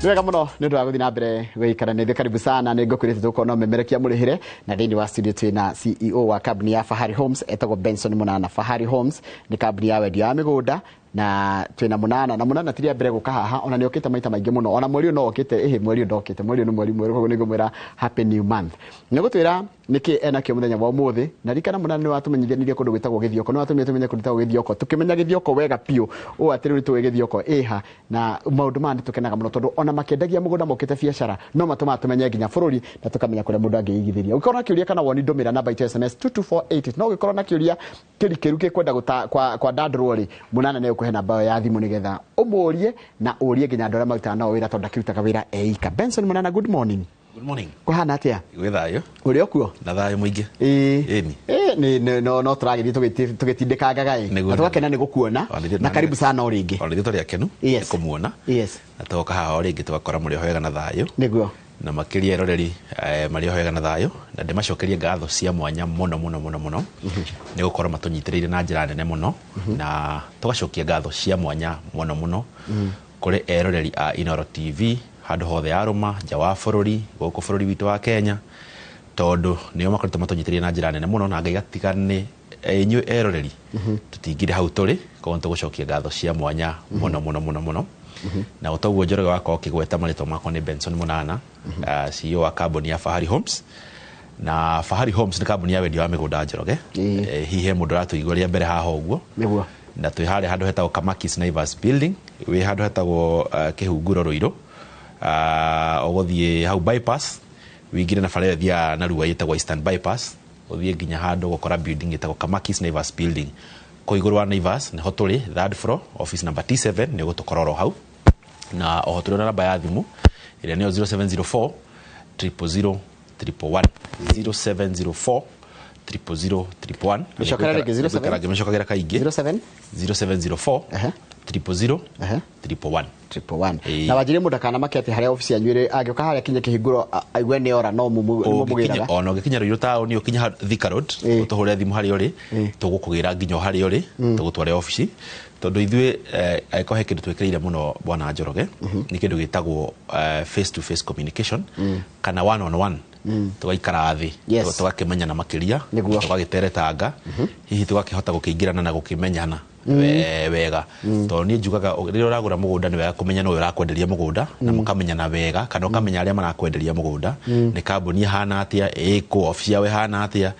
Nĩ wega mũno nĩ ũndũ wa gũthiĩ na mbere gũikara nĩ ithuĩ. Karibu sana, nĩ ngũkwĩrĩte tũgũkorwo no memerekia mũrĩhĩre, na thĩinĩ wa studio twĩna CEO wa kambuni ya Fahari Homes etagwo Benson Munana. Fahari Homes nĩ kambuni ya wendia wa mĩgũnda, na twĩna Munana, na Munana ti rĩa mbere gũka haha, ona nĩ okĩte maita maingĩ mũno, ona mweri ũyũ no okĩte. Ĩhĩ, mweri ũyũ ndokĩte, mweri ũyũ nĩ mweri mwerũ, koguo nĩ ngũmwĩra happy new month. Nĩ gũtwĩra nĩkĩ enakĩo mũthenya wa ũmũthĩ. Na ririkana Munana nĩ watũmenyithanirie kũndũ gwĩtagwo Gĩthioko, nĩ watũmire tũmenye kũndũ gwĩtagwo Gĩthioko, tũkĩmenya Gĩthioko wega biũ ũũ atĩ rĩu nĩ tũĩ Gĩthioko ĩha, na maũndũ maya nĩ tũkenaga mũno tondũ ona makĩendagia mũgũnda mokĩte biacara no matũmaga tũmenye nginya bũrũri na tũkamenya kũrĩa mũndũ angĩigithĩria. Ũngĩkorwo na kĩũria kana woni, ndũmĩra namba itũ ya SMS 22488. No ũngĩkorwo na kĩũria kĩrikĩru gĩkwenda kwandandũrwo rĩ, Munana nĩ ũkũhe namba ĩyo ya thimũ nĩgetha ũmũrie na ũrie nginya andũ arĩa marutaga nao wĩra, tondũ ndakĩrutaga wĩra eika. Benson Munana, good morning. Good morning. Kũhana atĩa? Gwĩ thayũ. Ũrĩ o kuo? Na thayũ mũingĩ. Ĩĩ. Ĩni. Ĩĩ, no tũragĩthiĩ tũgĩtindĩkangaga ĩ. Nĩguo. Na tũgakena nĩ gũkuona. Ona ithuĩ Na karibu sana o rĩngĩ. Ona ithuĩ tũrĩ akenu nĩ kũmuona. Na tũgoka haha o rĩngĩ tũgakora mũrĩ o wega na thayũ. Na makĩria eroreri marĩ o wega na thayũ, na ndĩmacokerie ngatho cia mwanya mũno mũno mũno mũno nĩ gũkorwo matũnyitĩrĩire na njĩra nene mũno, na tũgacokia ngatho cia mwanya mũno mũno kũrĩ eroreri a Inooro TV handũ hothe yarũma nja wa bũrũri, gũkũ bũrũri witũ wa Kenya, tondũ nĩo makoretwo matũnyitĩrĩire na njĩra nene mũno, na Ngai gatiga nĩ inyuĩ eroreri tũtingire hau tũrĩ. Koguo nĩtũgũcokia ngatho cia mwanya mũno mũno mũno mũno. Na o toguo Njoroge wakorwo ũkĩgweta, marĩtwa makwa nĩ Benson Munana, CEO wa kambuni ya Fahari Homes. Na Fahari Homes nĩ kambuni ya wendia wa mĩgũnda, Njoroge. Hihi he mũndũ ũratũigua rĩa mbere haha ũguo? Nĩguo. Na twĩ harĩa handũ hetagwo Kamakis Naivas Building, wĩ handũ hetagwo Kĩhunguro Rũirũ. Ũgũthiĩ hau bypass, wĩingĩre na bara ĩyo ĩthiaga narua ĩtagwo Eastern Bypass, ũthiĩ nginya handũ ũgũkora building ĩtagwo Kamakis Naivas Building. Kũu igũrũ wa Naivas nĩho tũrĩ, third floor, office number T7, nĩ ũgũtũkora oro hau. Na oho tũrĩ na namba ya thimũ ĩrĩa nĩyo 0704 000 111, 0704 000 111. Mĩcokera rĩngĩ, 07? Ngũikara ngĩmĩcokagĩra kaingĩ. 07 0704 000 111. 111. Ĩĩ. Na wanjirie mũndũ akanamake atĩ harĩa obici yanyu ĩrĩ, angĩũka harĩa kinye kĩhingũro aigue nĩ ora, no mũmũgĩraga. Ona ũngĩkinya Rũirũ taũni, ũkinye Thika Road, ũtũhũre thimũ harĩa ũrĩ, tũgũkũgĩra nginya o harĩa ũrĩ, tũgũtware obici, tondũ ithuĩ angĩkorwo he kĩndũ twĩkĩrĩire mũno, bwana Njoroge, nĩ kĩndũ gĩtagwo face to face communication kana one on one, tũgaikara thĩ, tũgakĩmenyana makĩria, tũgagĩteretanga, hihi tũgakĩhota gũkĩingĩrana na gũkĩmenyana wega, tondũ niĩ njugaga rĩrĩa ũragũra mũgũnda nĩ wega kũmenya nũũ ũrakwenderia mũgũnda na mũkamenyana wega, kana ũkamenya arĩa marakwenderia mũgũnda nĩ kambuni ĩhana atĩa, ĩkũ, obici yao ĩhana atĩa,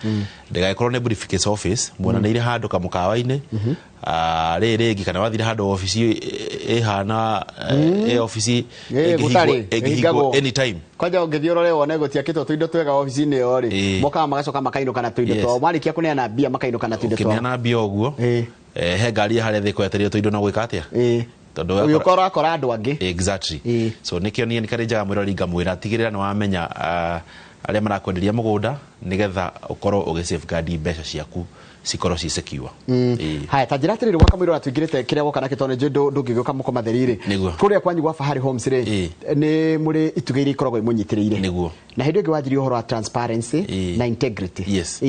ndĩgagĩkorwo nĩ briefcase office muonanĩire handũ kamũkawa-inĩ rĩrĩ rĩngĩ, kana wathire handũ obici ĩhana ĩ obici gũtarĩ, ĩngĩhingwo ĩhingagwo. Anytime. Kwanja ũngĩthiĩ ũrore wone gũtiakĩtwo tũindo twega obici-inĩ ĩyo rĩ, mokaga magacoka makainũka na tũindo twao. Marĩkia kũneana mbia makainũka na tũindo twao. Ũkĩneana mbia ũguo, he ngari harĩa thĩ kwetereire tũindo no gwĩka atĩa? Tondũ ũgĩũka ũrakora andũ angĩ. Exactly. So nĩkĩo niĩ nĩkarĩ njaga mwĩrori ngamwĩra tigĩrĩra nĩ wamenya arĩa marakwenderia mũgũnda nĩgetha ũkorwo ũgĩ safeguard mbeca ciaku cikorwo ci secure. Haya, ta njĩra atĩrĩrĩ, gwaka mũirũ atũingĩrĩte kĩrĩa woka nakĩo, tondũ nĩ njũĩ ndũngĩgĩũka mũko matheri rĩ. Kũrĩa kwanyu gwa Fahari Homes rĩ, nĩ mũrĩ itugĩ iria ikoragwo imũnyitĩrĩire? Nĩguo. Na hĩndĩ ĩngĩ wanjirie ũhoro wa transparency na integrity. Yes.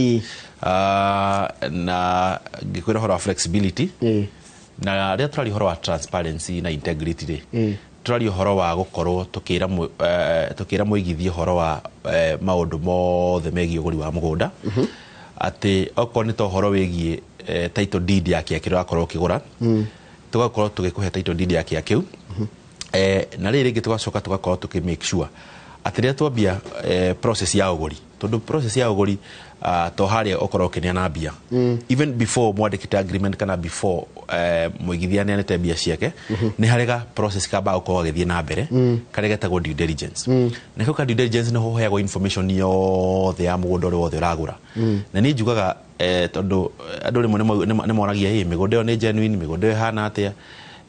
Na ngĩkwĩra ũhoro wa flexibility, na rĩrĩa tũraria ũhoro wa transparency na integrity rĩ, tũraria ũhoro wa gũkorwo tũkĩra mũigithia ũhoro wa maũndũ mothe megiĩ ũgũri wa mũgũnda, atĩ okorwo nĩ ta ũhoro wĩgiĩ title deed ya kĩa kĩrĩa ũrakorwo ũkĩgũra, tũgakorwo tũgĩkũhe title deed ya kĩa kĩu. Na rĩrĩ rĩngĩ tũgacoka tũgakorwo tũkĩ make sure atĩ rĩrĩa twambia process ya ũgũri, tondũ process ya ũgũri to harĩa ũkorwo ũkĩneana mbia, even before mwandĩkĩte agreement kana before mũigithia aneanĩte mbia ciake, nĩ harĩ ga process kambaga gũkorwo gagĩthiĩ na mbere karĩa getagwo due diligence. Na kau ka due diligence nĩho ũheagwo information yothe ya mũgũnda ũrĩa wothe ũragũra. Na niĩ njugaga tondũ andũ rĩmwe nĩ moragia, "Ĩ mĩgũnda ĩyo nĩ genuine? Mĩgũnda ĩyo ĩhana atĩa?"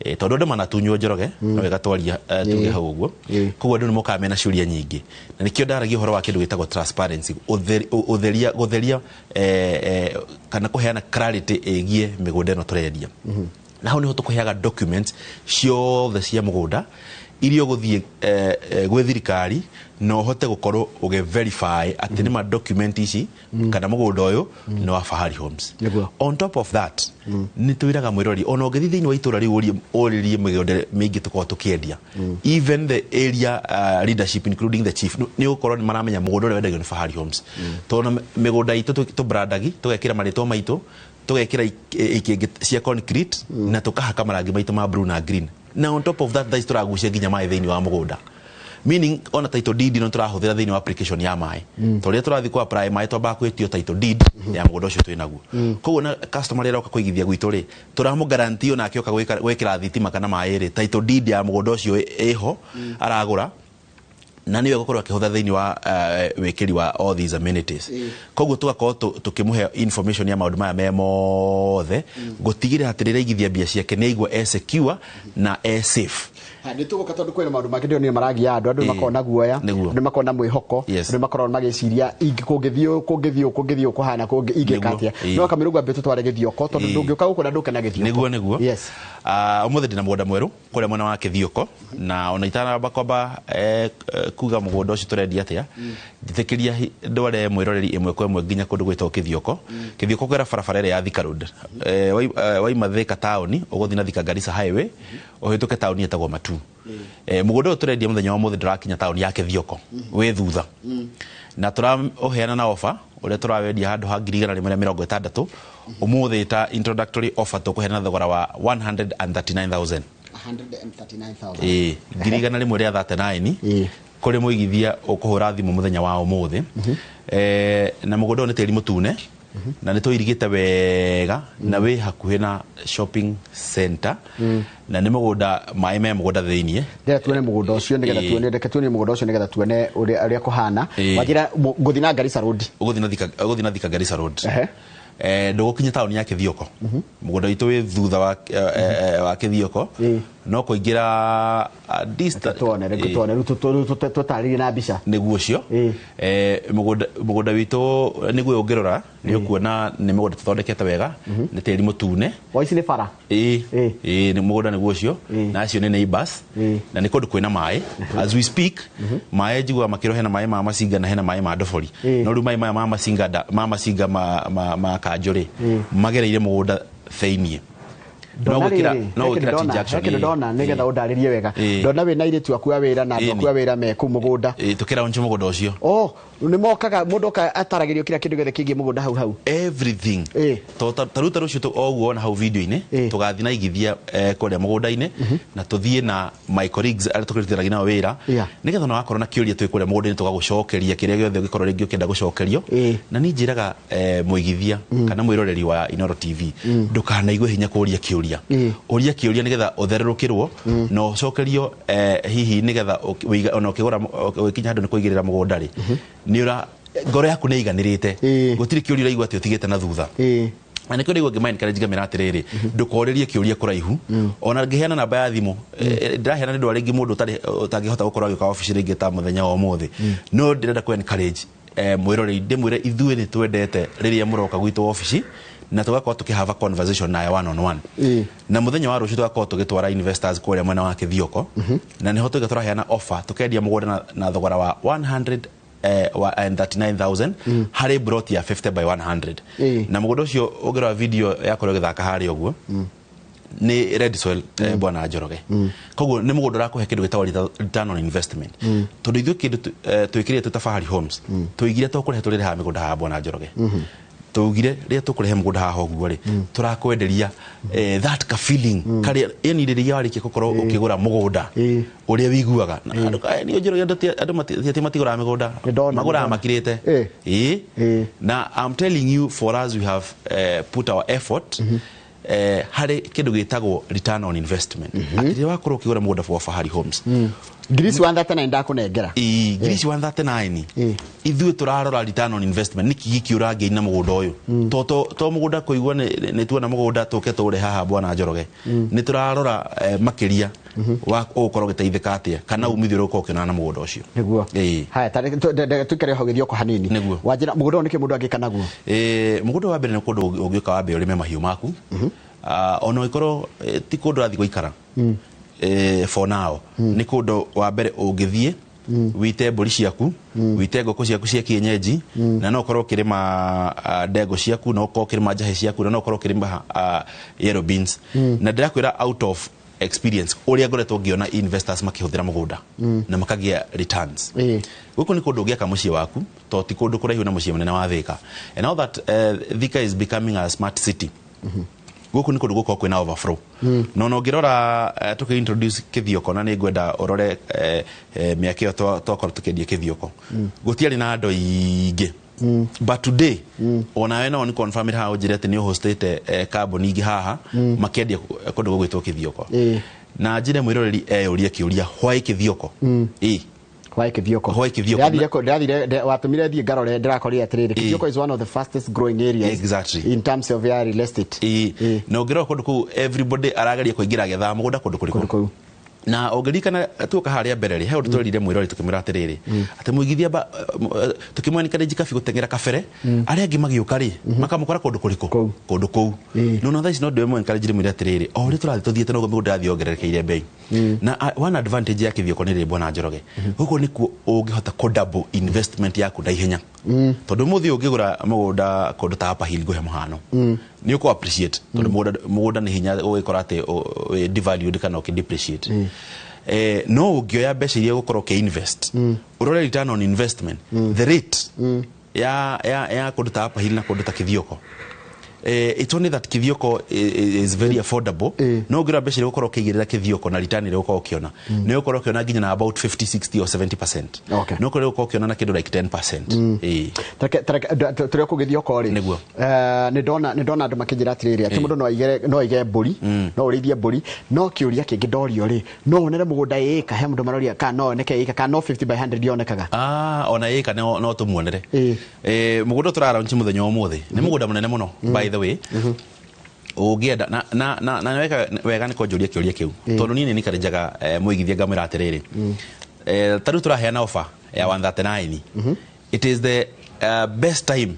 Tondũ andũ manatunywo, Njoroge, no wega twaria tuge hau ũguo. Koguo andũ nĩ mokaga mena ciũria nyingĩ, na nĩkĩo ndaragia ũhoro wa kĩndũ gĩtagwo transparency, ũtheria, gũtheria kana kũheana clarity ĩgiĩ mĩgũnda ĩno tũrendia. Na hau nĩho tũkũheaga documents ciothe cia mũgũnda. Iria ũgũthiĩ gwĩ thirikari na ũhote gũkorwo ũgĩ verify atĩ nĩ ma document ici kana mũgũnda ũyũ nĩ wa Fahari Homes. On top of that, nĩ twĩraga mwĩrori ona ũngĩthiĩ thĩinĩ wa itũra rĩu ũrĩrie mĩgũnda mĩingĩ tũkoragwo tũkĩendia, even the area leadership including the chief nĩ ũgũkorwo nĩ maramenya mũgũnda ũrĩa wendagio nĩ Fahari Homes, tondũ mĩgũnda itũ tũbrandagi, tũgekĩra marĩtwa maitũ, tũgekĩra ikĩngĩ cia concrete na tũkahaka marangi maitũ ma blue na green. Na on top of that, thaa ici tũragucia nginya maĩ thĩinĩ wa mũgũnda, meaning ona title deed no tũrahũthĩra thĩinĩ wa application ya maĩ, tondũ rĩrĩa tũrathiĩ ku apply maĩ twambaga kwĩtio title deed ya mũgũnda ũcio twĩ naguo. Koguo na customer rĩrĩa oka kũigithia gwitũ rĩ, tũramũ guarantee onake oka gwĩkĩra thitima kana maĩ rĩ, title deed ya mũgũnda ũcio ĩho aragũra, na nĩwe gũkorwo akĩhũthĩra thĩinĩ wa wĩkĩri wa all these amenities. Koguo tũgakorwo tũkĩmũhe information ya maũndũ maya me mothe, gũtigĩrĩra atĩ rĩrĩa aigithia mbia ciake nĩ aigua e secure na e safe. Nĩ tũgũka, tondũ kwĩna maũndũ mangĩ ndĩronire maragia andũ. Andũ makoragwo na guoya, andũ makoragwo na mwĩhoko, andũ makoragwo magĩciria kũngĩthiĩ kũngĩthiĩ kũngĩthiĩ kũhana ingĩka atĩa. No kamĩrũ ngwambie tũtware Gĩthioko, tondũ ndũngĩũka gũkũ na ndũke na Gĩthioko. Nĩguo. Ũmũthĩ ndĩna mũgũnda mwerũ kũrĩa mwena wa Kĩthioko, na ona itanamba kwamba kuga mũgũnda ũcio tũrendia atĩa, njĩtĩkĩria ndware mwĩroreri ĩmwe kwa ĩmwe nginya kũndũ gwĩtagwo Kĩthioko. Kĩthioko kwĩra barabara ĩrĩa ya Thika Road. Waima Thika taũni ũgũthiĩ na Thika Garissa Highway, ũhĩtũke taũni ĩtagwo Matu. Mũgũnda ũyũ tũrendia mũthenya wa ũmũthĩ ndũrakinya taũni ya Kĩthioko, wĩ thutha, na tũraũheana na offer ũrĩa tũrawendia handũ ha 160,000. Ũmũthĩ ta introductory offer tũkũheana thogora wa 139,000. 139,000. Ĩĩ, 139,000 kũrĩ mũigithia ũkũhũra thimũ mũthenya wa ũmũthĩ. Na mũgũnda ũyũ nĩ tĩri mũtune na nĩ tũirigĩte wega na wĩ hakuhĩ na shopping center, na nĩ mũgũnda maĩ me mũgũnda thĩiniĩ. Ndĩrenda tuone mũgũnda ũcio nĩgetha tuone, reke tuone mũgũnda ũcio nĩgetha tuone ũrĩa kũhana. Wanjĩra ngũthiĩ na Garissa Road. Ũgũthiĩ na Thika Garissa Road. Ndũgũkinya taũni ya Kĩthioko. Mũgũnda witũ wĩ thutha wa Kĩthioko, no kũingĩra Tuone, reke tuone rĩu tũtarĩrie na mbica. Nĩguo ũcio. Mũgũnda witũ nĩguo, ũngĩrora nĩ ũkuona nĩ mũgũnda tũthondekete wega, nĩ tĩri mũtune. O ici nĩ bara. Ĩĩ, nĩ mũgũnda nĩguo ũcio, na acio nĩ neighbors, na nĩ kũndũ kwĩna maĩ. As we speak, maĩ njiguaga makĩrwo hena maĩ ma Macinga na hena maĩ ma Ndobori, no rĩu maĩ maya ma Macinga ma Macinga ma Kanjũ rĩ, magereire mũgũnda thĩiniĩ. No gwĩkĩra T-junction. He kĩndũ ndona nĩgetha ũndarĩrie wega. Ndona wĩna airĩtu aku a wĩra na andũ aku a wĩra me kũu mũgũnda. Ĩĩ, tũkĩraunch mũgũnda ũcio. Oh, nĩ mokaga, mũndũ oka ataragĩrio kĩrĩa kĩndũ gĩothe kĩgiĩ mũgũnda hau hau. Everything. To ta rĩu ta rũciũ o ũguo wona hau video-inĩ, tũgathiĩ na igithia kũrĩa mũgũnda-inĩ, na tũthiĩ na my colleagues arĩa tũkĩrutithanagia nao wĩra, nĩgetha ona wakorwo na kĩũria twĩ kũrĩa mũgũnda-inĩ tũgagũcokeria kĩrĩa gĩothe ũngĩkorwo rĩngĩ ũkĩenda gũcokerio. Na niĩ njĩraga mũigithia kana mwĩroreri wa Inooro TV, ndũkanaigue hinya kũria kĩũria. Ũria kĩũria nĩgetha ũtherũrũkĩrwo na ũcokerio, hihi nĩgetha ona ũkĩgũra ũgĩkinya handũ nĩ kũigĩrĩra mũgũnda rĩ, nĩ ũra ngoro yaku nĩ ĩiganĩrĩte, gũtirĩ kĩũria ũraigua atĩ ũtigĩte na thutha. Na nĩkĩo ndaigua ngĩma encourage ngamĩra atĩrĩrĩ, ndũkorĩrie kĩũria kũraihu. Ona ngĩheana namba ya thimũ, ndĩraheana nĩ ũndũ wa rĩngĩ mũndũ ũtangĩhota gũkorwo agĩũka obici rĩngĩ ta mũthenya wa ũmũthĩ, no ndĩrenda kũ encourage mwĩroreri, ndĩmwĩre ithuĩ nĩ twendete rĩrĩa mũroka gwitũ obici na tũgakorwo tũkĩ have a conversation nawe one on one. Na mũthenya wa rũciũ tũgakorwo tũgĩtwara investors kũrĩa mwena wa Kĩthioko, na nĩho tũiga tũraheana offer, tũkendia mũgũnda na thogora wa 100 wa and 39,000 harĩ plot ya 50 by 100. Na mũgũnda ũcio ũngĩrora video yakorwo ĩgĩthaka harĩa ũguo, nĩ red soil, bwana Njoroge. Koguo nĩ mũgũnda ũrakũhe kĩndũ gĩtagwo return on investment, tondũ ithuĩ kĩndũ twĩkĩrire twĩ ta Fahari Homes, tũigire to kũrehe tũrĩrehaga mĩgũnda haha, bwana Njoroge. Tũugire rĩrĩa tũkũrehe mũgũnda haha ũguo rĩ, tũrakwenderia that ka feeling karĩa, yani rĩrĩa warĩkia gũkorwo ũkĩgũra mũgũnda ũrĩa wiguaga. Na andũ niĩ Njoroge, andũ ti atĩ matigũraga mĩgũnda, Nĩndona, magũraga nĩndona. makirĩte. Ĩĩ. Na I'm telling you, for us we have put our effort harĩ kĩndũ gĩtagwo return on investment, atĩ rĩrĩa wakorwo ũkĩgũra mũgũnda wa Fahari Homes, Ngiri ici 139 ndakũnengera. Ĩĩ, ngiri ici 139, ithuĩ tũrarora return on investment, nĩkĩ gĩkĩ ũrangĩina mũgũnda ũyũ. To mũgũnda kũigua nĩ tuona mũgũnda tũke tũũre haha, bwana Njoroge. Nĩ tũrarora makĩria wa ũgũkorwo ũgĩteithĩka atĩa kana umithio ũrĩa ũgũkorwo ũkĩona na mũgũnda ũcio. Nĩguo. Ĩĩ. Haya, tuikare hau Gĩthioko hanini. Nĩguo. Wanjĩra mũgũnda ũyũ nĩkĩ mũndũ angĩka naguo? Mũgũnda wa mbere nĩ kũndũ ũngĩũka wambe ũrĩme mahiũ maku. Ona ũngĩkorwo ti kũndũ ũrathiĩ gũikara. for now nĩ kũndũ wa mbere ũngĩthiĩ wite mbũri ciaku, wite ngũkũ ciaku cia kienyeji, na no ũkorwo ũkĩrĩma ndengũ ciaku, no ũkorwo ũkĩrĩma njahĩ ciaku, na no ũkorwo ũkĩrĩma yellow beans. Na ndĩrakwĩra out of experience ũrĩa ngoretwo ngĩona investors makĩhũthĩra mũgũnda na makagĩa returns. Gũkũ nĩ kũndũ ũngĩaka mũciĩ waku, to ti kũndũ kũraihu na mũciĩ mũnene wa Thika. And now that Thika is becoming a smart city, gũkũ nĩ kũndũ gũkorwo kwĩna overflow. No no ngĩrora tũkĩ introduce Kithioko, na nĩ ngwenda ũrore mĩaka ĩyo twakorwo tũkĩendia Kithioko, gũtiarĩ na andũ aingĩ. But today onawe no nĩ confirm haha ũnjĩre atĩ nĩ ũhostĩte kambuni ingĩ haha makĩendia kũndũ gũgwĩtwo Kithioko. Na njĩre mwĩroreri eyũrie kĩũria, why Kithioko? Why Kithioko? Why Kithioko? Ndathire watumire thiĩ ngarore, ndĩrakorire atĩrĩrĩ, Kithioko is one of the fastest growing areas. Exactly. In terms of your real estate. Na ũngĩrora kũndũ kũu, everybody arageria kũingĩra agĩethaga mũgũnda kũndũ kũrĩkũ? Kũu. Na ũngĩririkana tuoka harĩa mbere rĩ, he ũndũ twerire mwĩrori tũkĩmwĩra atĩrĩrĩ, atĩ mũigithia tũkĩmwencourage kabi gũteng'era kabere, arĩa angĩ magĩũka rĩ, makamũkora kũndũ kũrĩkũ? Kũndũ kũu. No na thaa ici no ndĩmwencourage ndĩmwĩre atĩrĩrĩ, o ũrĩa tũrathiĩ tũthiĩte noguo mĩgũnda yathiĩ yongererekeire bei. Na one advantage ya Kithioko nĩ rĩ, bwana Njoroge, gũkũ nĩkuo ũngĩhota kũ double investment yaku na ihenya, tondũ mũthĩ ũngĩgũra mũgũnda kũndũ ta Upper Hill, ngũhe mũhano, nĩ ũkũ appreciate, tondũ mũgũnda nĩ hinya ũgĩkora atĩ wĩ devalued kana ũkĩ depreciate. No ũngĩoya mbeca iria ũgũkorwo ũkĩ invest, ũrore return on investment, the rate ya kũndũ ta Upper Hill na kũndũ ta Kithioko, it's only that Kithioko is very affordable. No ũngĩrora mbeca iria ũgũkorwo ũkĩigĩrĩra Kithioko na return ĩrĩa ũgũkorwo ũkĩona, nĩ ũgũkorwo ũkĩona nginya na about 50, 60 or 70%. No ũkorwo ũgũkorwo ũkĩona na kĩndũ like 10%. Tũrĩ o kũu Gĩthioko rĩ, Nĩguo. Nĩ ndona andũ makĩnjĩra atĩrĩrĩ, atĩ mũndũ no aige mbũri, no ũrĩithie mbũri. No kĩũria kĩngĩ ndorio rĩ, no wonere mũgũnda ĩka, he mũndũ maroria kana no oneke ĩka, kana no 50 by 100 yonekaga? Ah, ona ĩka no tũmuonere. Mũgũnda tũra launch mũthenya wa ũmũthĩ nĩ mũgũnda mũnene mũno, by the way. Ũngĩenda na weka wega nĩ kũnjũria kĩũria kĩu, tondũ niĩ nĩ nikarenjaga mũigithia ngamwĩra atĩrĩrĩ, ta rĩu tũraheana offer ya 139. It is the best time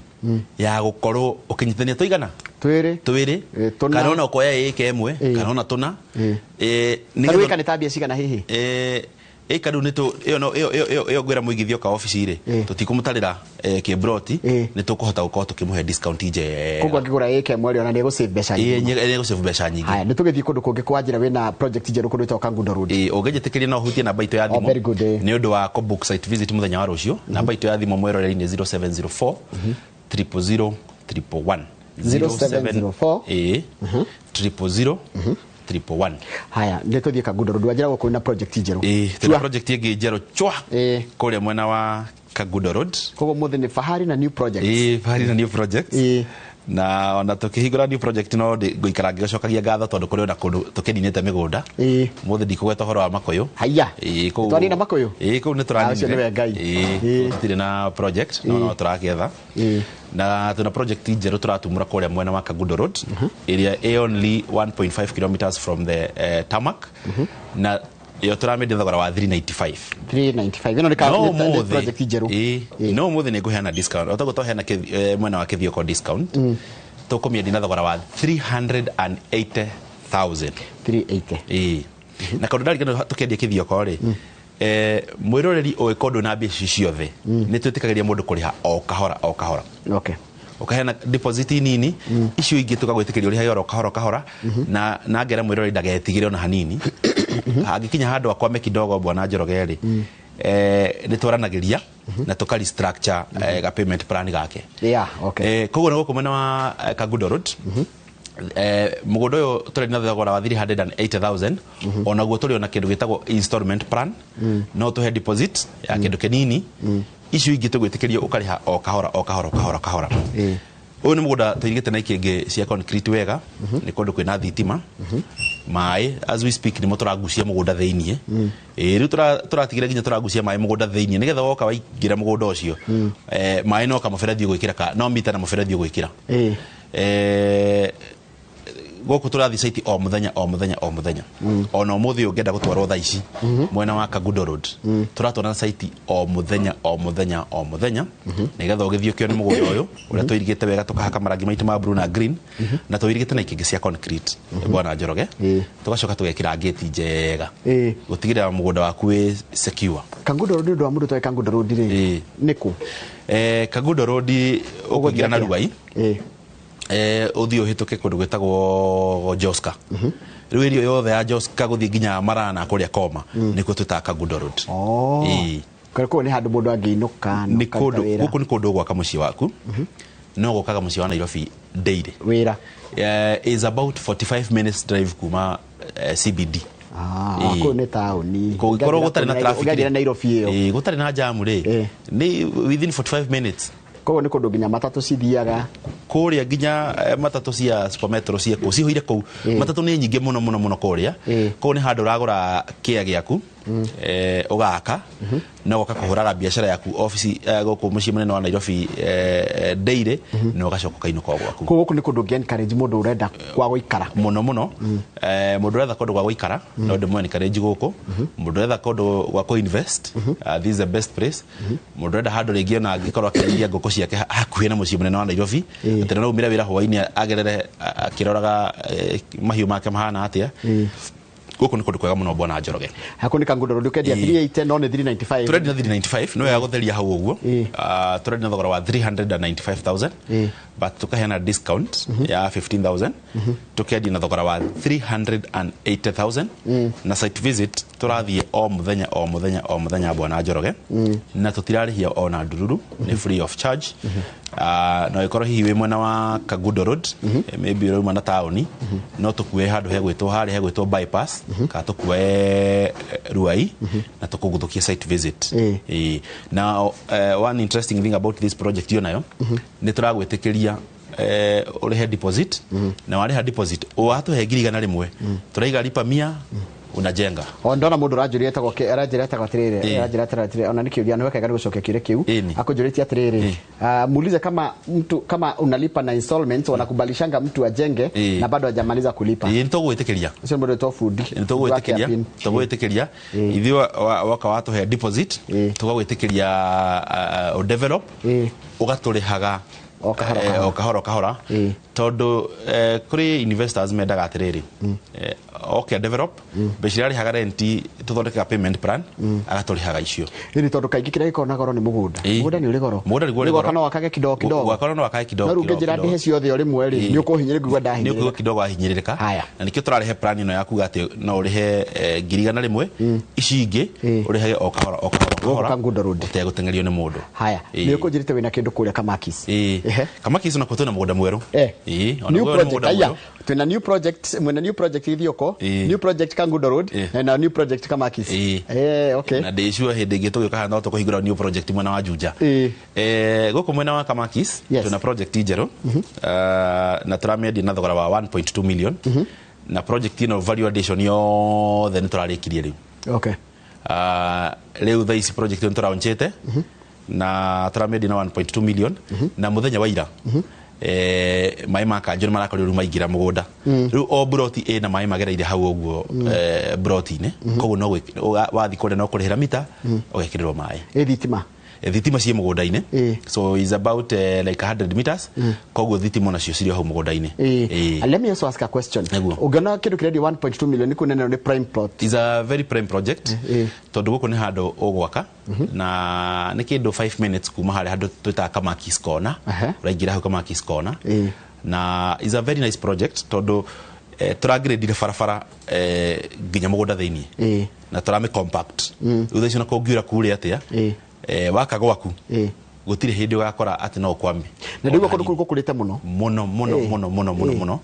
ya gũkorwo ũkĩnyitithania tũigana twĩrĩ, twĩrĩ, tũna. Kana ona ũkoya ĩka ĩmwe, kana ona tũna. Ta rĩu ĩka nĩ ta mbia cigana hihi? Ĩka rĩu nĩ ĩyo no ĩyo ngwĩra mũigithia oka obici rĩ, tũtikũmũtarĩra kĩmbroti, nĩ tũkũhota gũkorwo tũkĩmũhe discount njega. Koguo angĩgũra ĩka ĩmwe rĩ, ona nĩ egũsave mbeca nyingĩ. Nĩ egũsave mbeca nyingĩ. Haya, nĩ tũgĩthiĩ kũndũ kũngĩ kwa njĩra wĩna project njerũ kũndũ gwĩtagwo Kangundo Road. Ũngĩnjĩtĩkĩria no hutie namba itũ ya Oh, thimũ very good. Nĩ ũndũ wa kũ book site visit mũthenya wa rũciũ. Namba itũ ya thimũ, mwĩroreri, nĩ 0704 000 111. 0704 000 111. Haya, nĩ tũthiĩ Kangundo Road, wanjĩra gũkũ na project njerũ. Ĩĩ, twĩna project ĩngĩ njerũ chwa kũrĩa mwena wa Kangundo Road. Koguo mũthĩ nĩ Fahari na new project. Ĩĩ, Fahari na new project. Na ona tũkĩhingũra new project no ngũikara ngĩcokagia ngatho, tondũ kũrĩ ona kũndũ tũkĩninĩte mĩgũnda. Mũthĩ ndikũgweta ũhoro wa Makũyũ. Haya. Ĩĩ, kũu. Twanina Makũyũ? Ĩĩ, kũu nĩ Ah, ũcio tũraninire. nĩwe Ngai. Ĩĩ, tũtirĩ na project, no tũrakĩetha. Na tuna project njerũ tũratumũra kũrĩa mwena wa Kangundo Road, ĩrĩa ĩ only 1.5 kilometers from the tarmac, na ĩyo tũramĩendia thogora wa 395. 395, ĩno nĩ No nĩ ũmũthĩ project njerũ. Ĩĩ, no ũmũthĩ nĩ ngũheana discount o taguo twaheana mwena wa Kithioko discount. Tũkũmĩendia na thogora wa 380,000. 380. Ĩĩ, na kaũndũ ndarikana tũkĩendia Kithioko rĩ, mwĩroreri ũgĩkorwo ndũna mbia ici ciothe, nĩ twĩtĩkagĩria mũndũ kũrĩha o kahora o kahora. Ũkaheana deposit nini, icio ingĩ tũkagwĩtĩkĩria ũrĩhage oro kahora kahora. Na ngera mwĩroreri ndagetigĩre ona hanini, angĩkinya handũ akwame kidogo, bwana Njoroge rĩ, nĩ twaranagĩria na tũka restructure ga payment plan gake. Koguo nĩ gũkũ mwena wa Kangundo Road. Mũgũnda ũyũ tũrĩ na thogora wa 380,000. Onaguo tũrĩ ona kĩndũ gĩtagwo installment plan, no tũhe deposit ya kĩndũ kĩnini, icio ingĩ tũgwĩtĩkĩrio ũkarĩha o kahora o kahora o kahora kahora. Ũyũ nĩ mũgũnda tũirigĩte na ikĩngĩ cia concrete wega, nĩ kũndũ kwĩna thitima, maĩ. As we speak nĩmo tũragucia mũgũnda thĩiniĩ. Ĩĩ, rĩu tũratigĩra nginya tũragucia maĩ mũgũnda thĩiniĩ, nĩgetha woka waingĩra mũgũnda ũcio, maĩ no kamũberethi ũgwĩkĩra, no mita na mũberethi ũgwĩkĩra. Gũkũ tũrathiĩ site o mũthenya o mũthenya o mũthenya. Ona ũmũthĩ ũngĩenda gũtwarwo thaa ici mwena wa Kangundo Road, tũratwarana site o mũthenya o mũthenya o mũthenya, nĩgetha ũgĩthiĩ ũkĩone mũgũnda ũyũ ũrĩa tũirigĩte wega, tũkahaka marangi maitũ ma blue na green, na tũirigĩte na ikĩngĩ cia concrete, bwana Njoroge. Tũgacoka tũgekĩra ngĩti njega gũtigĩrĩra mũgũnda waku wĩ secure. Kangundo Road, ũndũ wa mũndũ ũtoĩ Kangundo Road rĩ, nĩ kũ? Kangundo Road ũkũingĩra na Ruai, ũthiĩ ũhĩtũke kũndũ gwĩtagwo Joska. Rĩu area yothe ya Joska gũthiĩ nginya Marana kũrĩa Koma nĩkuo twĩtaga Kangundo Road. Oh. Kũu nĩ handũ mũndũ angĩinũka na Nĩ ũkaruta kũndũ wĩra. Gũkũ nĩ kũndũ gwaka mũciĩ waku, no gũkaga mũciĩ wa Nairobi daily. Wĩra. Is about 45 minutes drive kuma CBD. Ah, kũu nĩ taũni. Kũngĩkorwo gũtarĩ na traffic Ũngĩathiĩ rĩ, Nairobi ĩyo. Gũtarĩ na jam rĩ, nĩ within 45 minutes. Koguo nĩ kũndũ nginya matatũ cithiaga. Kũrĩa nginya matatũ cia Super Metro ciĩ kũu, cihũire kũu. Matatũ nĩ nyingĩ mũno mũno mũno kũrĩa. Kũu nĩ handũ ũragũra kĩa gĩaku, ũgaka na ũgoka kũhũraga biacara yaku obici gũkũ mũciĩ mũnene wa Nairobi daily, na ũgacoka ũkainũka o gwaku. Koguo gũkũ nĩ kũndũ ũngĩ encourage mũndũ ũrenda kwa gũikara. Mũno mũno. Mũndũ ũretha kũndũ gwa gũikara no ndĩmũ encourage gũkũ. Mũndũ ũretha kũndũ gwa kũ invest, this is the best place. Mũndũ ũrenda handũ rĩngĩ ona angĩkorwo akĩrĩithia ngũkũ ciake hakuhĩ na mũciĩ mũnene wa Nairobi, atĩ no aumĩre wĩra hwaĩ-inĩ agerere akĩroraga mahiũ make mahana atĩa. Gũkũ nĩ kũndũ kwega mũno, bwana Njoroge. Hakuhĩ nĩ Kangundo Road, ũkendia 380 no nĩ 395. Tũrendia na 395, nĩ wega gũtheria hau ũguo. Tũrendia na thogora wa 395,000, but tũkaheana discount ya 15,000, tũkendia na thogora wa 380,000. Na site visit tũrathiĩ o mũthenya o mũthenya o mũthenya, bwana Njoroge, na tũtirarĩhia ona ndururu, nĩ free of charge. No ĩkorwo hihi wĩ mwena wa Kangundo Road, maybe ũrauma na taũni, no tũkue handũ hegwĩtwo harĩa hegwĩtwo bypass, kana tũkue Ruai na tũkũgũthũkie site visit. Now, one interesting thing about this project yo nayo nĩ tũragwĩtĩkĩria ũrĩhe deposit, na warĩha deposit watũhe 100,000, tũraiga lipa mia unajenga. O ndona mũndũ ũranjũria etagwo aranjĩra etagwo atĩrĩrĩ, aranjĩra atĩrĩrĩ, ona nĩ kĩũria nĩ wekega nĩ gũcokia kĩũria kĩu. Akũnjũrĩtie atĩrĩrĩ, muulize kama mtu kama unalipa na installments wanakubalishanga mtu ajenge na bado hajamaliza kulipa. Nĩ tũgwĩtĩkĩria. Ũcio mũndũ wĩtwo fundi. Nĩ tũgwĩtĩkĩria, tũgwĩtĩkĩria ithuĩ woka watũhe deposit, tũgagwĩtĩkĩria develop, ũgatũrĩhaga O kahora kahora. O kahora o kahora, tondũ kũrĩ investors mendaga atĩrĩrĩ, oke develop mbeca iria arĩhaga rent, tũthondekaga payment plan, agatũrĩhaga icio. Ĩni tondũ kaingĩ kĩrĩa gĩkoragwo na goro nĩ mũgũnda. Mũgũnda nĩ ũrĩ goro. Mũgũnda nĩguo ũrĩ Rĩu goro. gwaka no wakage kidogo kidogo. Gwaka no wakage kidogo No rĩu kidogo ũngĩnjĩra kidogo. ndĩhe ciothe o rĩmwe rĩ, nĩ ũkũhinyĩrĩka, ngũigua Nĩ ndahinyĩrĩrĩka. ũkũigua kidogo wahinyĩrĩrĩka. Haya. Na nĩkĩo tũrarehe plan ĩno ya kuga atĩ no ũrĩhe 100,000, ici ingĩ ũrĩhage o kahora o kahora o Gũkũ kahora, Kangundo Road. ũtegũteng'erio nĩ mũndũ. Haya, nĩ ũkũnjĩrĩte wĩna kĩndũ kũrĩa Kamakis. Kamakis nakuo twĩna mũgũnda mwerũ. Ona New guo nĩ project, mũgũnda aya. mwerũ. Twĩna new project, mwena new project Ithioko, new project Kangundo Road, na new project Kamakis. Okay. Na ndĩ sure hĩndĩ ĩngĩ tũgĩũka haha no tũkũhingũra new project mwena wa Juja. Gũkũ mwena wa Kamakis twĩna project njerũ, na tũramĩendia na thogora wa 1.2 million, na project ĩno value addition yothe nĩ tũrarĩkirie rĩu. Rĩu thaa ici project ĩno tũraunchĩte na tũramĩendia na 1.2 million, na mũthenya wa ira maĩ ma kanjũ nĩ marakorirwo rĩu maingĩra mũgũnda. Rĩu o broti ĩna maĩ magereire hau ũguo broti-inĩ, koguo no wathiĩ kũrĩa no kũrĩhĩra mita ũgekĩrĩrwo maĩ. Ĩ thitima? Thitima ciĩ mũgũnda-inĩ. So is about like 100 meters, koguo thitima onacio cirĩ o hau mũgũnda-inĩ. Let me also ask a question. Nĩguo. Ũngĩona kĩndũ kĩrendio 1.2 million nĩ kuonania nĩ prime plot. Is a very prime project, tondũ gũkũ nĩ handũ ũgwaka na nĩ kĩndũ 5 minutes kuma harĩa handũ twĩtaga Kamakis Corner. Ũraingĩra hau Kamakis Corner, na is a very nice project tondũ tũrangĩrĩndire barabara nginya mũgũnda thĩiniĩ na tũramĩ compact. Rĩu thaa ici ona kũngiura kure atĩa, waka gwaku gũtirĩ hĩndĩ ũgakora atĩ no ũkwame. Na ndĩguo kũndũ kũu gũkũrĩte mũno. Mũno mũno mũno mũno mũno mũno,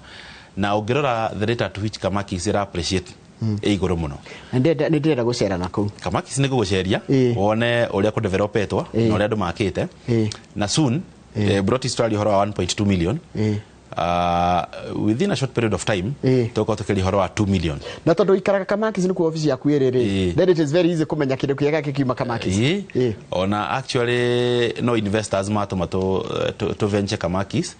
na ũngĩrora the rate at which Kamakis ĩra appreciate ĩ igũrũ mũno. Na nĩ ndĩrenda gũcera na kũu. Kamakis nĩ ngũgũceria wone ũrĩa kũdevelopetwo na ũrĩa andũ makĩte, na soon broti tũraria ũhoro wa 1.2 million, within a short period of time tũgũkorwo tũkĩaria ũhoro wa 2 million. Na tondũ ikaraga Kamakis nĩkuo obici yaku ĩrĩ rĩ, then it is very easy kũmenya kĩndũ kĩega gĩkiuma Kamakis. Ona actually no investors matũma tũ venture Kamakis.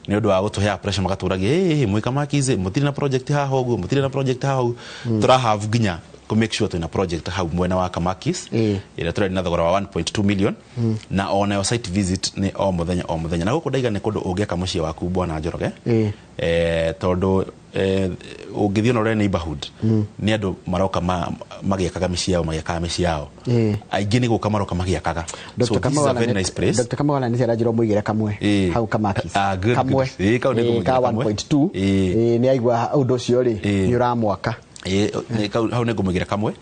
Nĩ ũndũ wa gũtũheaga pressure, magatũragia, "Hey, mwĩ Kamakis mũtirĩ na project haha ũguo, mũtirĩ na project haha ũguo." Tũra have nginya kũ make sure twĩna project hau mwena wa Kamakis ĩrĩa tũrarĩ na thogora wa 1.2 million, na onayo site visit nĩ o mũthenya o mũthenya. Na gũkũ ndaiga nĩ kũndũ ũngĩaka mũciĩ waku, bwana Njoroge, tondũ ũngĩthiĩ ona ũrore neighborhood, nĩ andũ maroka magĩakaga mĩciĩ yao, magĩakaga mĩciĩ yao. Aingĩ nĩ gũka maroka magĩakaga. So this is a very nice place. Dr. Kamau nĩ aranjĩra mũigĩre kamwe hau Kamakis. Ah, good, kamwe. Good. Kau nĩ ngũmũigĩra ka kamwe. 1.2. Nĩ aigua ũndũ ũcio rĩ, nĩ ũramwaka. Hau nĩ ngũmũigĩra kamwe.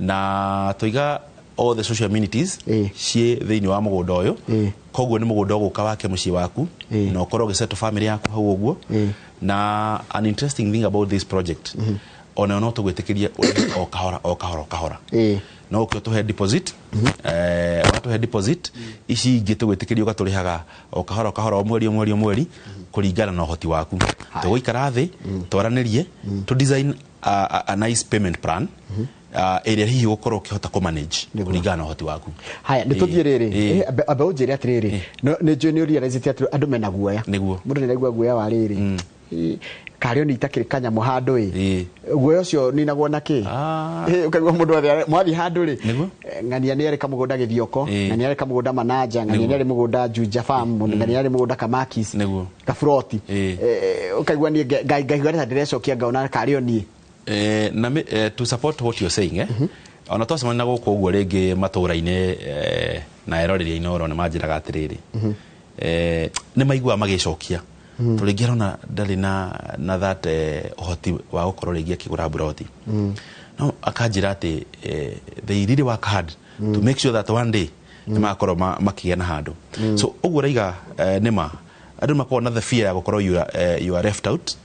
Na tũiga all the social amenities ciĩ thĩinĩ wa mũgũnda ũyũ. Koguo nĩ mũgũnda ũgũka wake mũciĩ waku na ũkorwo ũgĩsettle family yaku hau ũguo. Na an interesting thing about this project, onayo no tũgwĩtĩkĩrie ũrĩhe o kahora o kahora o kahora. No ũke ũtũhe deposit, watũhe deposit, ici ingĩ tũgwĩtĩkĩria ũgatũrĩhaga o kahora o kahora, o mweri o mweri o mweri, kũringana na ũhoti waku. Tũgũikara thĩ twaranĩrie, tũ design a nice payment plan ĩrĩa hihi ũgũkorwo ũkĩhota kũ manage kũringana na ũhoti waku. Haya, nĩ tũthiĩ rĩrĩ. Ambe ũnjĩre atĩrĩrĩ, nĩ njũĩ nĩ ũrealize atĩ andũ mena guoya. Mũndũ nĩ araigua guoya wa rĩrĩ, karĩ o itakĩrĩ kanyamũ handũ ĩ. Guoya ũcio ninagwo na kĩ? Ũkaigua mũndũ othe mwathiĩ handũ rĩ, ng'ania nĩ arĩ kamũgũnda Gĩthioko, ng'ania arĩ kamũgũnda Manaja, ng'ania nĩ arĩ mũgũnda Juja Farm, ng'ania arĩ mũgũnda Kamakis, kaburoti. Ũkaigua niĩ ngaigua ta ndĩrecokia, ngaona karĩ o niĩ. Na to support what you're saying, ona twacemania na gũkũ ũguo rĩngĩ matũũra-inĩ, na eroreri a Inooro nĩ manjĩraga atĩrĩrĩ, nĩ maiguaga magĩcokia tondũ rĩngĩ arona ndarĩ na that ũhoti wa gũkorwo rĩngĩ akĩgũra mburoti, no akanjĩra atĩ they really work hard to make sure that one day nĩ magakorwo makĩgĩa na handũ. So ũguo ũraiga, nĩma andũ makoragwo na the fear ya gũkorwo you are left out,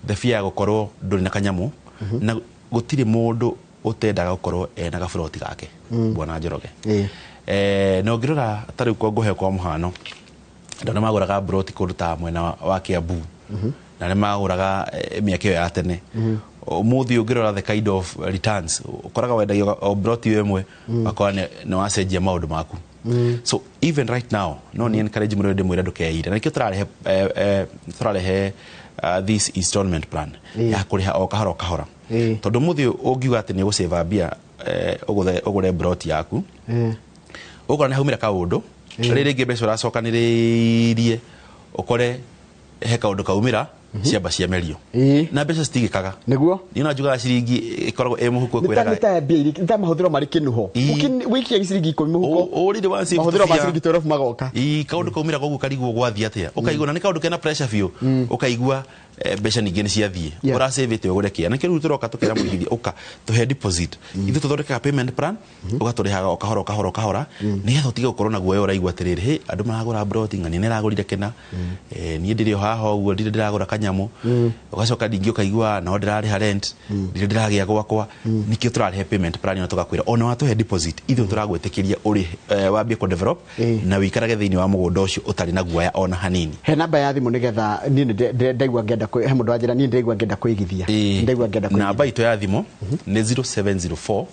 the fear ya gũkorwo ndũrĩ na kanyamũ, na gũtirĩ mũndũ ũtendaga gũkorwo ena gaburoti gake, bwana Njoroge. Na ũngĩrora ta rĩu ngũhe kwa mũhano, andũ arĩa magũraga mburoti kũndũ ta mwena wa Kiambu na arĩa magũraga mĩaka ĩyo ya tene, ũmũthĩ ũngĩrora the kind of returns ũkoraga wendagia o mburoti ĩyo ĩmwe, ũgakora nĩ wacenjia maũndũ maku. So even right now no ni encourage mũndũ, ndĩmwĩre ndũkeire, na nĩkĩo tũrarehe tũrarehe this installment plan ya kũrĩha o kahora o kahora, tondũ ũmũthĩ ũngiuga atĩ nĩ ũgũcĩva mbia, ũgũre mburoti yaku, ũkora nĩ haumĩra kaũndũ rĩrĩ rĩngĩ, mbeca ũracokanĩrĩirie, ũkore he kaũndũ kaumĩra, ciamba ciamerio na mbeca citigĩkaga. Niĩ no njugaga ciringi ĩkoragwo ĩ mũhuko ĩkwĩraga nĩ ta mbia iria, nĩ ta mahũthĩro marĩ kĩnuho. Wĩikia ciringi 10 mũhuko, ũrĩrĩ wa save mahũthĩro ma tũbia. ciringi 12 magoka. Ii, kaũndũ kaumĩra koguo karigwo gwathiĩ atĩa, ũkaigua na nĩ kaũndũ kena pressure biũ, ũkaigua mbeca ningĩ nĩ ciathiĩ ũracĩvĩte ũgũre kĩa. Nĩkĩo rĩu tũroka tũkĩra mũigithia, ũka tũhe deposit, ithuĩ tũthondekaga payment plan, ũgatũrĩhaga o kahora o kahora o kahora, nĩgetha ũtige gũkorwo na guoya ũraigua atĩrĩrĩ, hĩ, andũ maragũra mburoti, ng'ania nĩ ĩragũrire kĩna, niĩ ndĩrĩ o haha ũguo, ndirĩ ndĩragũra kanyamũ. Ũgacoka ningĩ ũkaigua no ndĩrarĩha rent, ndirĩ ndĩragĩa gwakwa. Nĩkĩo tũrarehe payment plan ĩno, tũgakwĩra ona watũhe deposit, ithuĩ tũragwĩtĩkĩria ũrĩhe, wambie kũ develop na wĩikarage thĩinĩ wa mũgũnda ũcio ũtarĩ na guoya ona hanini. He namba ya thimũ nĩgetha niĩ nĩ ndaigua ngĩenda he mũndũ wanjĩra niĩ ndĩraigua ngĩenda kwĩigithia, ndaigua ngĩenda kwĩigithia. Namba itũ ya thimũ nĩ 0704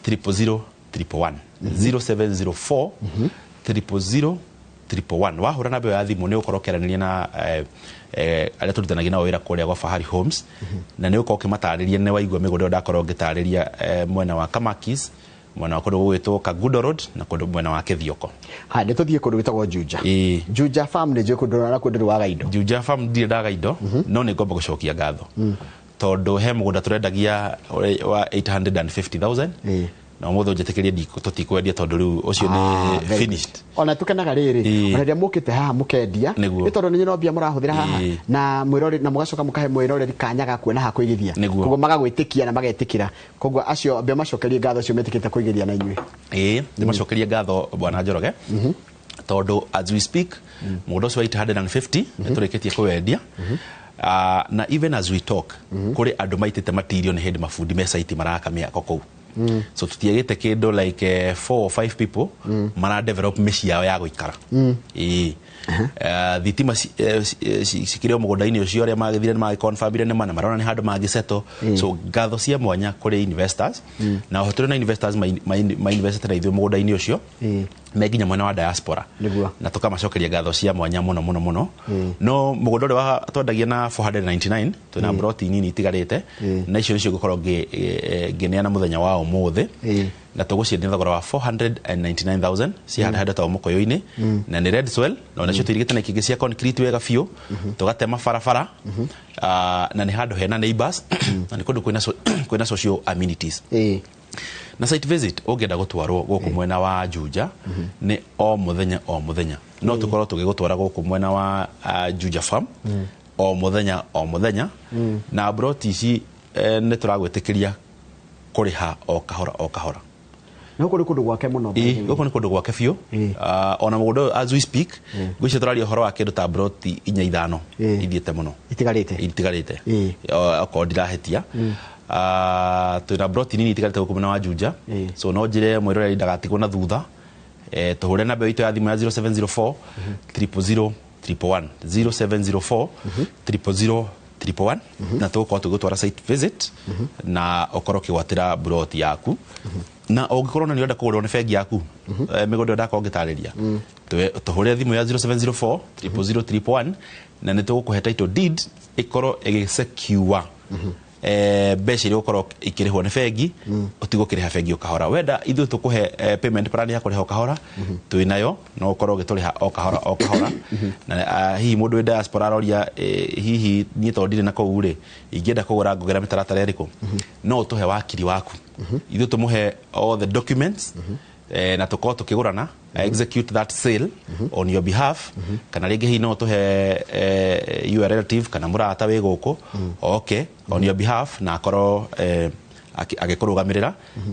000 111, 0704 000 111. Wahũra namba ĩyo ya thimũ, nĩ ũgũkorwo ũkĩaranĩria na arĩa tũrutithanagia nao wĩra kũrĩa gwa Fahari Homes, na nĩ ũgũkorwo ũkĩmatarĩria nĩ waigua mĩgũnda ĩyo ndakorwo ngĩtarĩria, mwena wa Kamakis, mwena wa kũndũ gũgwĩtwo Kangundo Road, na kũndũ mwena wa Kĩthioko. Haya, nĩ tũthiĩ kũndũ gwĩtagwo Juja. Juja Farm, nĩ njũĩ kũndũ na kũndũ waga indo. Juja Farm ndirĩ ndaga indo, no nĩ ngomba gũcokia ngatho tondũ he mũgũnda tũrendagia wa 850,000 na ũmũthĩ ũnjĩtĩkĩrie tũtikwendia tondũ rĩu ũcio Ah, nĩ very finished. good. Ona tukenaga rĩrĩ, ona rĩrĩa mũkĩte haha mũkendia, nĩ tondũ nĩ no mbia mũrahũthĩra haha na mwĩroreri, na mũgacoka mũkahe mwĩroreri kanya ga kuona ha kwĩgithia. Koguo magagwĩtĩkia na magetĩkĩra. Koguo acio ambia macokerie ngatho acio metĩkĩte kwĩgithia na inyuĩ. Ĩĩ, ndĩmacokerie ngatho, bwana Njoroge, tondũ as we speak mũgũnda ũcio wa 850 nĩ tũrĩkĩtie kũwendia. Na even as we talk, kũrĩ andũ maitĩte material, nĩ hĩndĩ mabundi me site maraka mĩako kũu. So tũtiagĩte kĩndũ like four or five people mara develop mĩciĩ yao ya gũikara. Ĩĩ. Thitima cikĩrĩ o mũgũnda-inĩ ũcio, arĩa magĩthire nĩ magĩconfirmire nĩ mana marona nĩ handũ mangĩsettle. So ngatho cia mwanya kũrĩ investors, na oho tũrĩ na investors mainvestĩte na ithuĩ mũgũnda-inĩ ũcio. Me nginya mwena wa diaspora. Nĩguo. Na tukamacokeria ngatho cia mwanya muno muno muno. No mũgũnda ũrĩa twendagia na 499, twĩna broti nini itigarĩte, na icio nĩcio ngũkorwo ngĩneana mũthenya wa ũmũthĩ, na tũgũciendia thogora wa 499,000. Ci handũ handũ ta Mũkũyũ-inĩ, na nĩ red soil, na onacio tũirigĩte na ikĩngĩ cia concrete wega biũ, tũgatema barabara. Na nĩ handũ hena neighbors, na nĩ kũndũ kwĩna social amenities. Na site visit ũngĩenda gũtwarwo gũkũ mwena wa Juja nĩ o mũthenya o mũthenya, no tũkorwo tũgĩgũtwara gũkũ mwena wa Juja Farm o mũthenya o mũthenya. Na broti ici nĩ tũragwĩtĩkĩria kũrĩha o kahora o kahora. Na gũkũ nĩ kũndũ gwake mũno. Ĩĩ, gũkũ nĩ kũndũ gwake biũ. Ona mũgũnda ũyũ, as we speak, ngwĩciria tũraria ũhoro wa kĩndũ ta broti inya ithano ithiĩte mũno. Itigarĩte. Itigarĩte. Okorwo ndirahĩtia, twĩna broti nini itigarĩte gũkũ mwena wa Juja. So no njĩre mwĩroreri ndagatigwo na thutha. Tũhũre namba itũ ya thimũ ya 0704 000 111, 0704 000 111, na tũgũkorwo tũgĩgũtwara site visit na ũkorwo ũkĩgwatĩra broti yaku. Na ũngĩkorwo na nĩ ũrenda kũgũrĩrwo nĩ bengi yaku mĩgũnda ĩyo ndakorwo ngĩtarĩria, tũhũre thimũ ya 0704 000 111, na nĩ tũgũkũhe title deed ĩkorwo ĩgĩsecure mbeca iria ũgũkorwo ikĩrĩhwo nĩ bengi, ũtigwo ũkĩrĩha bengi o kahora. Wenda ithuĩ tũkũhe payment plan ya kũrĩha o kahora, twĩ nayo, no ũkorwo ũgĩtũrĩha o kahora o kahora. Na hihi mũndũ wĩ diaspora aroria, hihi niĩ tondũ ndirĩ na kũu rĩ, ingĩenda kũgũra ngũgera mĩtaratara ĩrĩkũ? No ũtũhe wakiri waku, ithuĩ tũmũhe all the documents, na tũkorwo tũkĩgũrana, execute that sale on your behalf. Kana rĩngĩ hihi no ũtũhe your relative kana mũrata wĩ gũkũ, okay, on your behalf, na akorwo agĩkũrũgamĩrĩra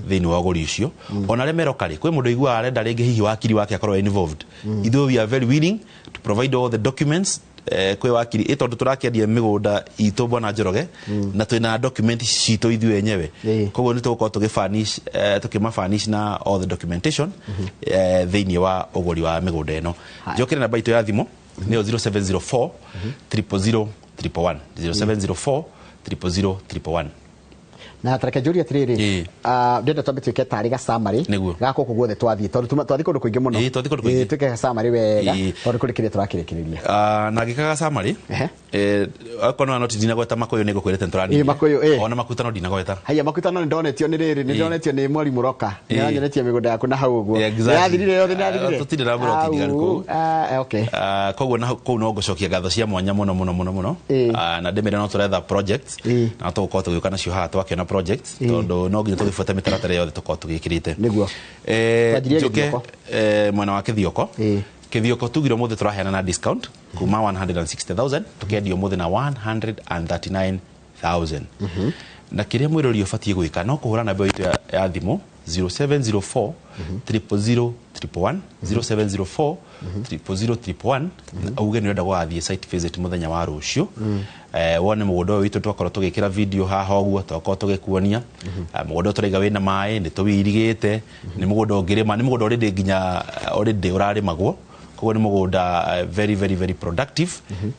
thĩinĩ wa ũgũri ũcio. Ona arĩa meroka rĩ, kwĩ mũndũ ũiguaga arenda rĩngĩ hihi wakiri wake akorwo involved, ithuĩ we are very willing to provide all the documents. Kwĩ wakiri ĩ tondũ tũrakĩendia mĩgũnda itũ, bwana Njoroge, na twĩna document citũ ithuĩ enyewe. Koguo nĩ tũgũkorwo tũgĩfurnish, tũkĩmafurnish na all the documentation thĩinĩ wa ũgũri wa mĩgũnda ĩno. Njokere namba itũ ya thimũ nĩyo 0704 000 111, 0704 000 111. Na tareke njũrie atĩrĩrĩ. Ndĩrenda twambe twĩke tarĩ ga summary Nĩguo. ga gũkũ guothe twathiĩ, tondũ twathiĩ kũndũ kũingĩ mũno. Ĩĩ, twathiĩ kũndũ kũingĩ. Ĩĩ, twĩke ga summary wega, tondũ kũrĩ kĩrĩa tũrakĩrĩkĩrĩria. Na ngĩkaga summary, okorwo no ndinagweta Makũyũ, nĩ ngũkwĩrĩte nĩtũranirie. Ĩĩ, Makũyũ, ĩĩ. Ona Makutano ndinagweta. Haya, Makutano nĩ ndonetio nĩ rĩrĩ, nĩ ndonetio nĩ Mwarimũ Roka, nĩ aranyonetie mĩgũnda yaku na hau ũguo. Exactly. Nĩ yathirire yothe, nĩ yathirire. Tũtirĩ na broti ndiganu kũu. Okay. Koguo na kũu no ngũcokia ngatho cia mwanya mũno mũno mũno mũno. Na ndĩmĩre no tũretha projects, na tũgũkorwo tũgĩũka nacio haha twakĩona projects, tondũ no nginya tũgĩbuate mĩtaratara yothe tũkorwo tũgĩkĩrĩte. Nĩguo. Twanjirie Njoke, Gĩthioko. mwena wa Kĩthioko. Kĩthioko tugire ũmũthĩ tũraheana na discount kuma 160,000, tũkendia ũmũthĩ na 139,000. Na kĩrĩa mwĩrori ũbatiĩ gwĩka no kũhũra namba itũ ya thimũ 0704 000 111, 0704 000 111, auge nĩ ũrenda gũgathiĩ site visit mũthenya wa rũciũ, wone mũgũnda ũyũ witũ. Twakorwo tũgĩkĩra video haha ũguo, twakorwo tũgĩkuonia. Mũgũnda ũyũ tũraiga wĩna maĩ, nĩ tũwĩirigĩte, nĩ mũgũnda ũngĩrĩma, nĩ mũgũnda already nginya already ũrarĩmagwo. Koguo nĩ mũgũnda very very very productive,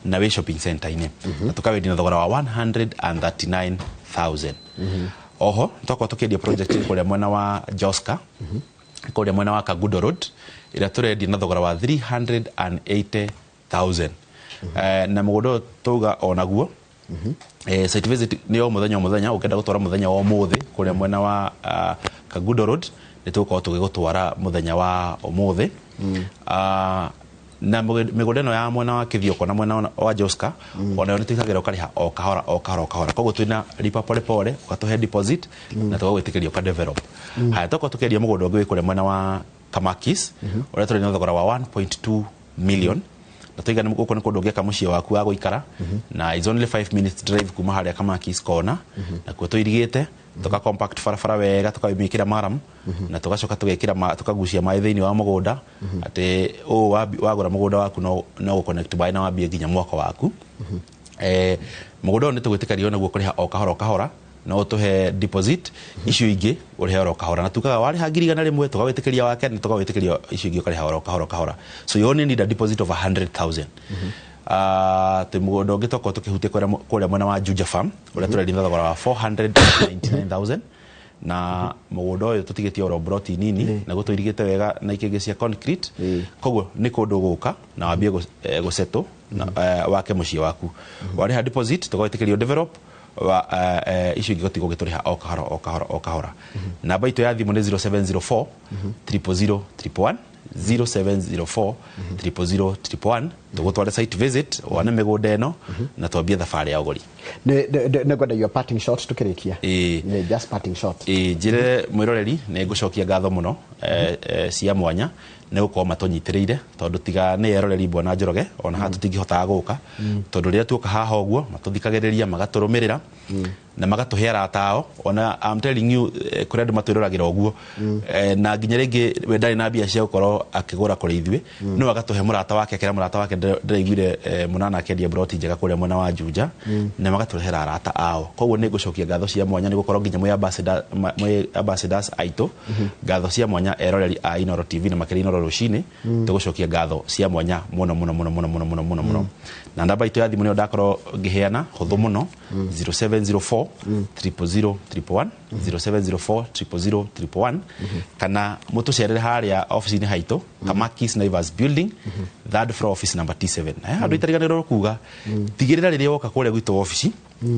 na wĩ shopping center-inĩ, na tũkawendia na thogora wa 139,000. Oho twakorwo tũkĩendia project kũrĩa mwena wa Joska, kũrĩa mwena wa Kangundo Road, ĩrĩa tũrendia na thogora wa 380,000. Na mũgũnda ũyũ tauga onaguo site visit nĩ o mũthenya o mũthenya. Ũngĩenda gũtwara mũthenya wa ũmũthĩ kũrĩa mwena wa Kangundo Road, nĩ tũgũkorwo tũgĩgũtwara mũthenya wa ũmũthĩ. Na mĩgũnda ĩno ya mwena wa Kĩthioko na mwena wa Joska, onayo nĩ twĩkagĩra ũkarĩha o kahora o kahora o kahora. Koguo twĩna lipa pole pole, ũgatũhe deposit na tũgagwĩtĩkĩria ũka develop. Haya, twakorwo tũkĩendia mũgũnda ũngĩ wĩ kũrĩa mwena wa Kamakis, ũrĩa tũrĩ na thogora wa 1.2 million, na tũiga nĩ gũkũ nĩ kũndũ ũngĩaka mũciĩ waku wa gũikara, na it's only 5 minutes drive kuma harĩa Kamakis kona. Na kuo tũirigĩte, tũka compact barabara wega, tũkamĩkĩra maram, na tũgacoka tũgekĩra tũkagucia maĩ thĩinĩ wa mũgũnda, atĩ ũũ wagũra mũgũnda waku no gũconnect maĩ na wambie nginya mwako waku. Mũgũnda ũyũ nĩ tũgwĩtĩkĩria onaguo kũrĩha o kahora o kahora, no ũtũhe deposit, icio ingĩ ũrĩhe oro kahora. Na tugaga warĩha 100,000, tũgagwĩtĩkĩria wake, na tũgagwĩtĩkĩria icio ingĩ ũkarĩha oro kahora o kahora. So you only need a deposit of 100,000. Twĩ mũgũnda ũngĩ twakorwo tũkĩhutia kũrĩa mwena wa Juja Farm, ũrĩa tũrendia na thogora wa 499,000. Na mũgũnda ũyũ tũtigĩtie oro broti nini na gũtũirigĩte wega na ikĩngĩ cia concrete. Koguo nĩ kũndũ gũka na wambie gũsettle na wake mũciĩ waku. Warĩha deposit tũgwĩtĩkĩrio develop wa icio ingĩ gũtigwo gĩtũrĩha o kahora o kahora o kahora. Namba itũ ya thimũ nĩ 0704 000 111, 0704 000 111. Tũgũtware site visit wone mĩgũnda ĩno na twambie thabarĩ ya ũgũri. Nĩ ngwenda your parting shot tukĩrĩkia. Nĩ just parting shot. Ĩĩ, njĩre mwĩroreri nĩ ngũcokia ngatho mũno cia mwanya nĩ gũkorwo matũnyitĩrĩire, tondũ tiga nĩ eroreri Bwana Njoroge ona haha tũtingĩhotaga gũka, tondũ rĩrĩa tuoka haha ũguo matũthikagĩrĩria, magatũrũmĩrĩra na magatũhe arata ao. Ona I'm telling you, kũrĩ andũ matwĩroragĩra ũguo na nginya rĩngĩ we ndarĩ na mbia cia gũkorwo akĩgũra kũrĩ ithuĩ, no agatũhe mũrata wake, akĩra mũrata wake, "Ndĩraiguire Mũnana akĩendia broti njega kũrĩa mwena wa Juja," na magatũrehera arata ao. Koguo nĩ ngũcokia ngatho cia mwanya nĩ gũkorwo nginya mwĩ ambassador, mwĩ ambassadors aitũ. Ngatho cia mwanya eroreri a Inooro TV na makĩria Inooro Rũcinĩ, tũgũcokia ngatho cia mwanya mũno mũno mũno mũno mũno mũno mũno mũno. Na namba itũ ya thimũ nĩyo ndakorwo ngĩheana hũthũ mũno, 0704 000 111, 0704 000 111, kana mũtũcerere harĩa ofici-inĩ haitũ, Kamakis Naivas Building, third floor, office number T7. Na handũ itariganĩrwo kuga, tigĩrĩra rĩrĩa woka kũrĩa gwitũ ofici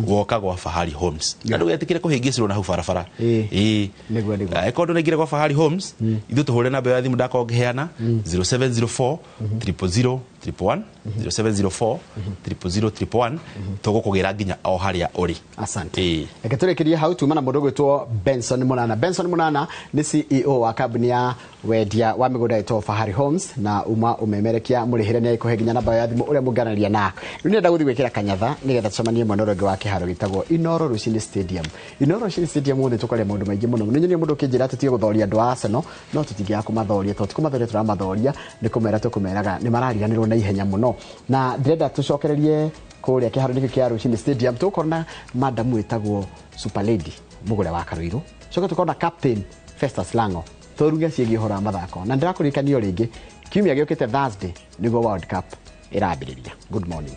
woka gwa Fahari Homes na ndũgetĩkĩre kũhĩngĩcĩrwo na hau barabara. Ĩĩ. Nĩguo. Angĩkorwo ndũnaingĩra gwa Fahari Homes, ithuĩ tũhũre namba ya thimũ ndakorwo ngĩheana, 0704 000 111, 0704 000 111, tũgũkũgĩra nginya o harĩa ũrĩ. Asante. Ĩĩ. Reke tũrĩkĩrie hau. Tuma na mũndũ ũgwĩtwo Benson Mũnana. Benson Mũnana nĩ CEO wa kambuni ya wendia wa mĩgũnda ĩtwo Fahari Homes, na uma ũmemerekia mũrĩhĩre nĩ agĩkũhe nginya namba ya thimũ ũrĩa mũngĩaranĩria na rĩu. Nĩenda gũthiĩ gwĩkĩra kanyatha nĩgetha tũcemanie mwena ũrĩa ũngĩ wa kĩharo gĩtagwo Inooro Rũcinĩ Stadium. Inooro Rũcinĩ Stadium ũmũthĩ tũkaria maũndũ maingĩ mũno. Nĩ nyonia mũndũ ũkĩnjĩra tũtige gũthoria andũ a Arsenal, no tũtingĩaga kũmathoria, tondũ ti kũmathoria tũramathoria, nĩ kũmera tũkũmeraga nĩ marariganĩrwo na ihenya mũno. Na ndĩrenda tũcokererie kũrĩa kĩharo-inĩ gĩkĩ kĩa Rũcinĩ Stadium. Tũgũkorwo na madamu ĩtagwo Super Lady Mũgũre wa Karũirũ, coke tũkorwo na Captain Festus Lango, tũruge ciĩgiĩ ũhoro wa mathako. Na ndĩrakũririkania o rĩngĩ, kiumia gĩũkĩte Thursday nĩguo World Cup ĩrambĩrĩria. Good morning.